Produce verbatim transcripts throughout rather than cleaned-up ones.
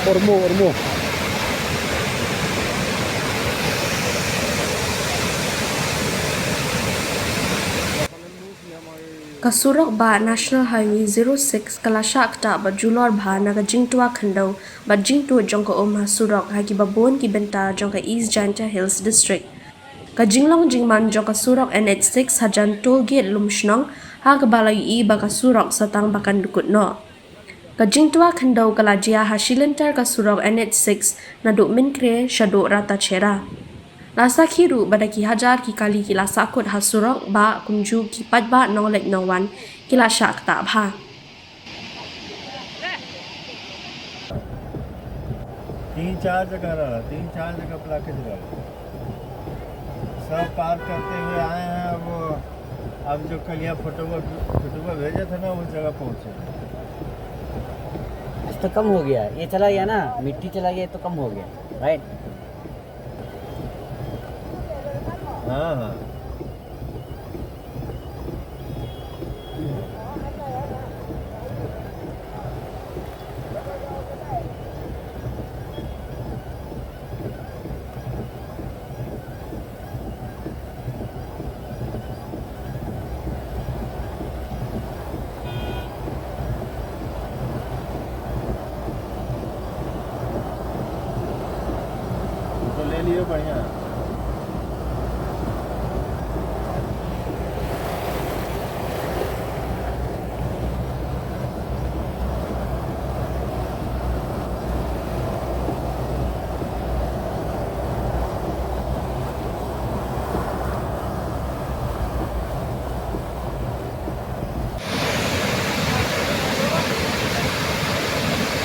Ormo, ormo. Ka surok bah National Highway zero six ka la shah ktah bad julor bha na ka jingtwa khyndew bad jingtuid jong ka um ha surok ha kiba bun ki bynta jong ka East Jaintia Hills District. Ka jinglong jingman jong ka surok N H six hajan toll gate Lumshnong ha kaba la ïohi ba ka surok sa tang ba kan dkut noh. Ka jingtwa khyndew ka la jia ha shilynter ka surok N H six naduh Mynkre shaduh Ratacherra. La sakhi ruh ba da ki hajar ki kali ki la sahkut ha surok bah kumjuh ki paidbah nongleit nongwan ki la shah ktah bha. तीन चार जगह रहा, तीन चार जगह blockage रहा। सब पार करते हुए आए हैं। अब, अब जो कल यहाँ फोटो, फोटो भेजे थे ना, उस जगह पहुँचे। आज तो कम हो गया, ये चला गया ना, मिट्टी चला गया तो कम हो गया, राइट? हाँ, हाँ। तो ले लियो, बढ़िया।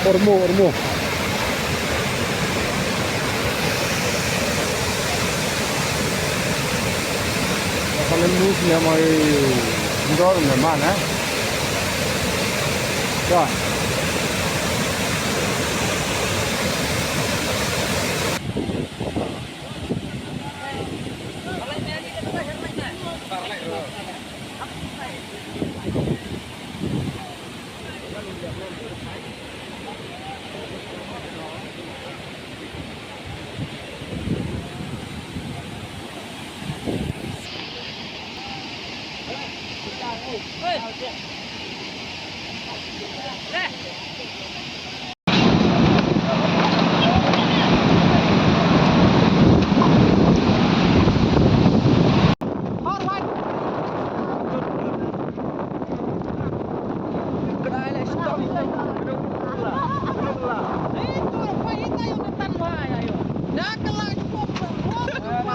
Ormo, ormo. Kalau lu punya mai ndor memang, eh? Ya.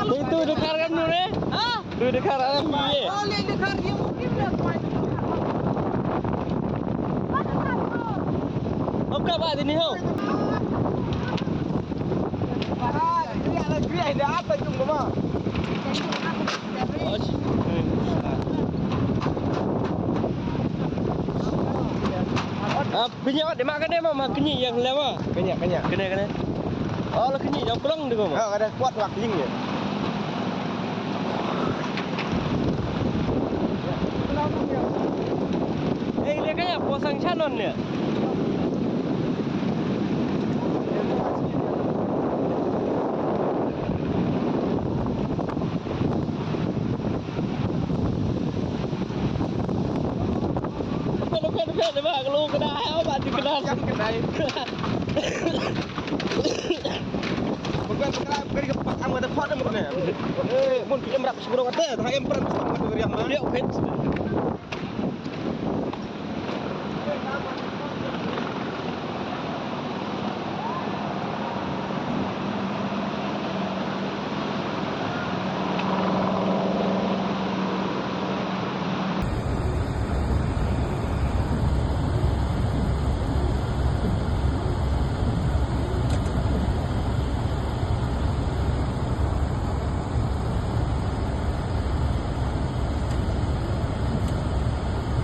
Itu dekat kan dulu, eh? Hah? Itu dekat kan dulu, eh? Oh, le dekat dia mungkin dia main. Apa khabar ini, ho? Ah, dia ada dia ada apa tu, mama? Ah, pynïoh dei ma kane ma, ma kñi ïa nga lem ma. Kane, kane. Kane, kane. Oh, la kñi ïa u klong de ko ma. Ha, ka da kwat wa kñi ïa. Eh, le kane, ko sang chanon ne. Phet, phet, phet, ba ka lu ka dei, ba di ka dei. Bukan sekarang beri ke pak am kata kuat am kena. Eh, mun ki em rap sepuluh kata, dah em pran sepuluh kata beri am. Dia phet.